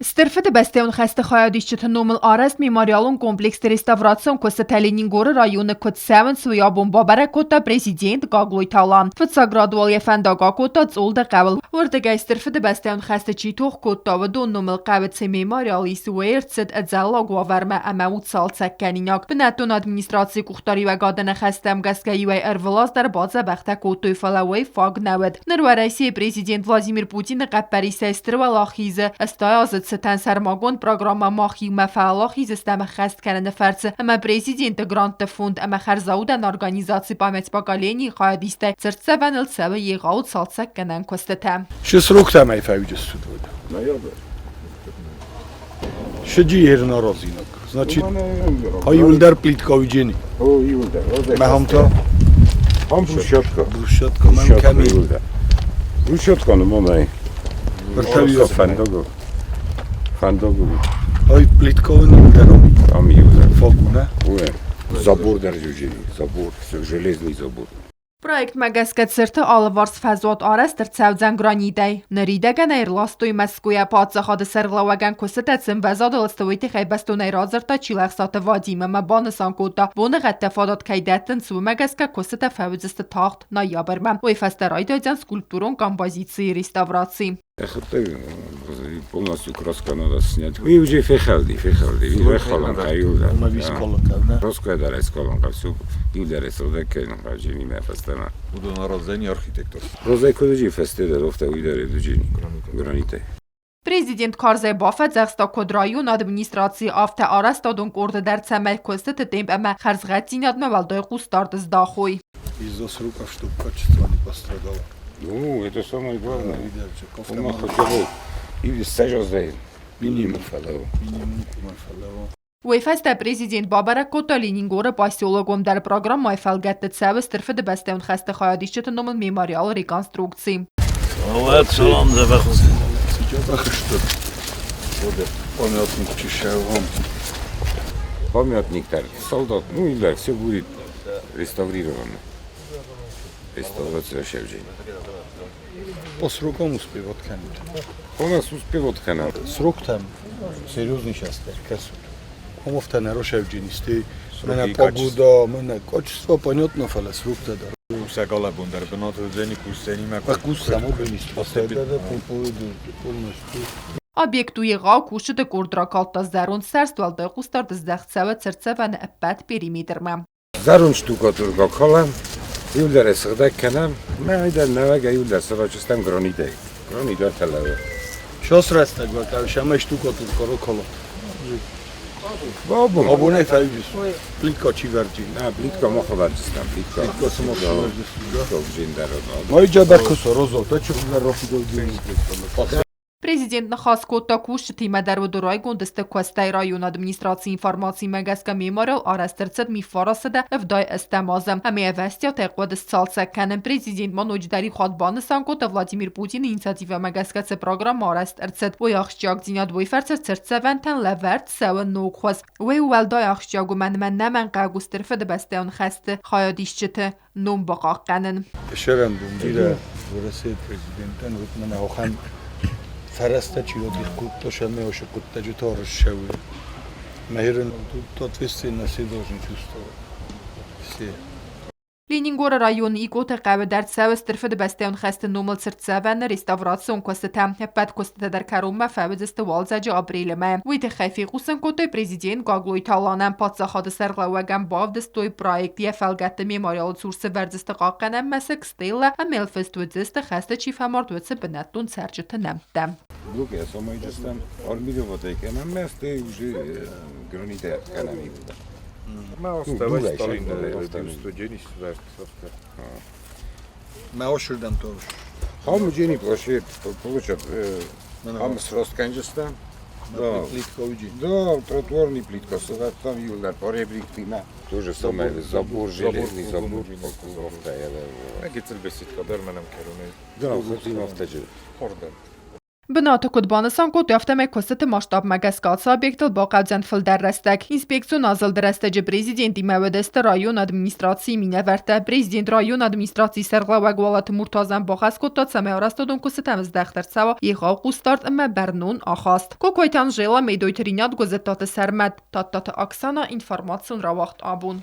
Стыр Фыдыбӕстӕйон хӕсты хайадисджыты номыл арӕзт мемориалон комплексты реставрацион куыстытӕ Ленингоры районы куыд цӕуынц, уый абон бабӕрӕг кодта президент Гаглойты Алан. Фыццаг рад уал йӕ фӕндаг акодта Цъолды хъӕуыл. Уырдыгӕй Стыр Фыдыбӕстӕйон хӕсты чи тох кодта, уыдон номыл хъӕуы цы мемориал ис, уый ӕрцыд ӕдзӕллаг уавӕрмӕ ӕмӕ у цалцӕгкӕнинаг. Бынӕттон администрацийы къухдариуӕгады ныхӕстӕм гӕсгӕ иуӕй ӕрвылаз дӕр бадзӕбӕхтӕ кодтой, фӕлӕ уый фаг нӕ уыд. Ныр Уӕрӕсейы президент Владимир Путины хъӕппӕрисӕй Стыр Уӕлахизы 80 азы цытӕн сӕрмагонд программӕ Мах иумӕ фӕуӕлахиз стӕм ӕххӕст кӕныны фӕрцы ӕмӕ президенты грантты фонд ӕмӕ хӕрзаудӕн организаци Память поколений хайадистӕй цыртдзӕвӕныл цӕуы егъау цалцӕггӕнӕн куыстытӕ. Шы сроктӕм ӕй фӕуыдысты Ноябрь. Шыджи ернаразинаг. Значит, а иуылдӕр плитка уыджени. О, иуылдӕр. Мӕ хам та? Хам брусчатка. Брусчатка, мӕм кӕми? Брусчатка нымонай. Вертолет. Фӕндагыл. Фӕндагыл. Ай плитка иуылдӕр. Там иуылдӕр. Фагуна? Ой. Забор дӕр уыджени. Забор, железный забор. Проектмӕ гӕсгӕ цырты алыварс фӕзуат арӕзт ӕрцӕудзӕн гранитӕй. Ныридӕгӕн ӕй ӕрластой Мӕскуыйӕ. Паддзахады сӕргълӕууӕгӕн куыстытӕ цы ӕмвӕзадыл сты, уый тыххӕй бӕстонӕй радзырдта Чилӕхсаты Вадим ӕмӕ банысан кодта, боныгъӕдтӕ фадат кӕй дӕттынц, уымӕ гӕсгӕ куыстытӕ фӕуыдзысты тагъд, ноябрьмӕ. Уый фӕстӕ райдайдзӕн скульптурон композицийы реставраци. Полностью краска надо снять. И уже фехалди, фехалди. Фехалан каюлда. Краска дара скалан кавсу. Юлдара сылдак кайын миме фестема. Уыдон араздзӕни архитектор. Розай куыдыджи фесте дӕр офта уйдаре дуджини. Граните. Президент карзӕй бафӕдзӕхста, куыд районы администрацийы, афтӕ арӕзтадон къорды дӕр, цӕмӕй куыстыты темп ӕмӕ хӕрзгъӕддзинадмӕ уӕлдай хъусдард здахой. Из-за сроков, чтобы качество не пострадало. Ну, это самое главное. Ома хотя бы или сажаздай минимум фӕлӕуу. Минимум кумӕ фӕлӕуу. Уый фӕстӕ президент бабӕрӕг кодта Ленингоры поселок, уым дӕр программӕйы фӕлгӕтты цӕуы Стыр Фыдыбӕстӕйон хӕсты хайадисджыты номыл мемориалы реконструкци. Салат, салам, дзӕбӕх Дзӕбӕх сты. Памятник чешевом. Памятник дӕр, солдат, ну и все будет реставрировано. Реставрация шевджени. По срокам успевать кӕнут. У нас успевать кӕнӕм. Сроктӕм серьезный сейчас кӕсут. Комовтӕ нӕ рошевдженисты, мӕнӕ погода, мӕнӕ качество понятно, фӕлӕ сроктӕ дӕр. Сӕ галӕбон дӕр бынаты уыдзӕни кусдзӕнимӕ. Кусдзӕмо полностью. Объект у егъау кусджыты къорд ракалдта зӕронд сӕрст уӕлдай хъусдард здӕхт цӕуы цыртдзӕвӕны ӕппӕт периметрмӕ. Зӕронд штукатурка калӕм, иуылдӕр ӕй сыгъдӕг кӕнӕм, мӕ айдӕн нӕуӕгӕй иуылдӕр сырӕзтыстӕм гранитӕй. Гранит ӕртӕлӕуы. Час рӕстӕг бакӕныс ӕмӕ штукатурка ракалат. Абон. Абонӕй фӕивыс. Плитка чи вӕрджи? Нӕ, плитка мах вӕрджыстӕм, плитка. Плитка сымах вӕрджыстут, да? Плитка джиндӕр. Май джабӕх куы сараза, та чи хуыздӕр рафидой. Президент ныхас кодта кусджытимӕ дӕр уыд райгонд сты Куӕстӕй районы администрацийы информацимӕ гӕсгӕ мемориал арӕзт ӕрцыд миффарасыдӕ 70 азы. Ӕмӕ ӕвӕстиатӕй хъуыд сцалцӕг кӕнын. Президент ма ноджыдӕр иу хатт банысан кодта Владимир Путины инициативӕмӕ гӕсгӕ цы программӕ арӕзт ӕрцыд, уый ахсджиагдзинад уый фӕрцы цыртдзӕвӕнтӕн лӕвӕрд цӕуы ног хуыз. Уый уӕлдай ахсджиаг у мӕнмӕ нӕмӕнхъӕуӕг у Стыр Фыдыбӕстӕйон хӕсты хайадисджыты ном бахъахъхъӕнын. Сӕрӕнбон бирӕ Уӕрӕсейы президентӕн уыд мӕнӕ ахӕм фӕрӕзтӕ чи радих кодта, сӕмӕ уыцы хъуыддаджы та ссӕуы. Мӕ тут ответственность все должны чувствовать. Все. Ленингоры районы Икъоты хъӕуы дӕр цӕуы Стыр Фыдыбӕстӕйон хӕсты номыл цыртдзӕвӕны реставрацион куыстытӕ. Ӕппӕт куыстытӕ дӕр кӕронмӕ фӕуыдзысты уалдзӕджы апрелы мӕйы. Уый тыххӕй фехъусын кодтой президент Гаглойты Аланӕн. Паддзахады сӕргълӕууӕгӕн бавдыстой проект. Йӕ фӕлгӕтты мемориалы цур сӕвӕрдзысты хъахъхъӕнӕн мӕсыг, стеллӕ ӕмӕ ӕлфыст уыдзысты, хӕсты чи фӕмард, уыцы бынӕттон цӕрджыты нӕмттӕ. Блок ясамайдыстӕм армировать кӕнӕм мӕстӕй уже гранитӕ кӕнӕм иуылдӕр. Ма оставай Сталин Мӕ ошырдӕм торс. Хам джени площадь получат хам сросткӕнджыстӕм. Да. Плитка уйди. Да, тротуарный плитка, там иуылдӕр поребриктимӕ. То же самое, забор, железный забор, Egész бесідка дӕр мӕнӕм кӕронӕй. Да, хотим автоджи. Хордӕн. Бынаты куыд банысан кодтой, афтӕмӕй куыстыты масштабмӕ гӕсгӕ ацы объектыл бахъӕудзӕн фылдӕр рӕстӕг. Инспекцион азылды рӕстӕджы президентимӕ уыдысты районы администрацийы минӕвӕрттӕ. Президент районы администрацийы сӕргълӕууӕг Уалыты Муртазӕн бахӕс кодта, цӕмӕй арӕзтадон куыстытӕм здӕхт ӕрцӕуа егъау хъусдард ӕмӕ бӕрнон ахаст. Кокойты Анжела, Медойты Ринат, Гуыззыттаты Сӕрмӕт, Тадтаты Оксана, информацион рауагъд абон.